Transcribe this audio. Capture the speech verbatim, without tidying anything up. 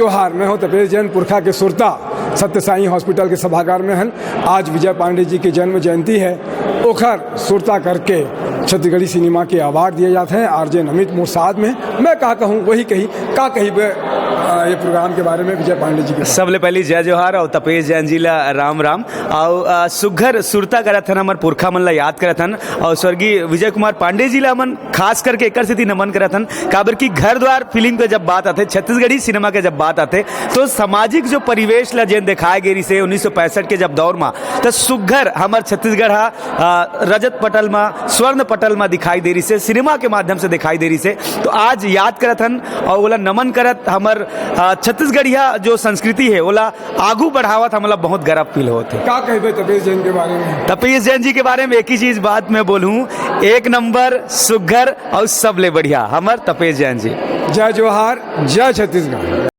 जोहार, मैं हूं तपेश जैन, पुरखा के सुरता सत्य साईं हॉस्पिटल के सभागार में हन। आज विजय पांडे जी के जन्म जयंती है, ओखर सुरता करके छत्तीसगढ़ी सिनेमा के अवार्ड दिए जाते हैं। आरजे नमित मोर साथ में, मैं का कहूँ वही कही, का कही बे, आ, ये प्रोग्राम के बारे में विजय पांडे जी के। सबले पहली जय जोहार और तपेश जैन जी ला राम राम। और आ, सुघर सुरता करत हन, हमर पुरखा मन ला याद करत हन और स्वर्गीय विजय कुमार पांडे जी ला हमन खास करके एकर सेती नमन करत हन, काबर कि घर द्वार फिल्म के जब बात आथे, छत्तीसगढ़ी सिनेमा के जब बात आथे, तो सामाजिक जो परिवेश ला जेन देखाए गे रिसे उन्नीस सौ पैंसठ के जब दौर मा, त सुघर हमर छत्तीसगढ़ हा, आ, रजत पटल मा, स्वर्ण पटल मा दिखाई दे रिसे, सिनेमा के माध्यम से दिखाई दे रिसे। तो आज याद करत हन और ओला नमन करत हमर, आ, छत्तीसगढ़िया जो संस्कृति है ओला आगू बढ़ावत हमला बहुत गर्व फील होत है। का कहबे तपेश जैन के बारे में? तपेश जैन जी के बारे में एक ही चीज बात मैं बोलूं, एक नंबर सुघर और सबले बढ़िया हमर तपेश जैन जी। जय जोहार, जय छत्तीसगढ़।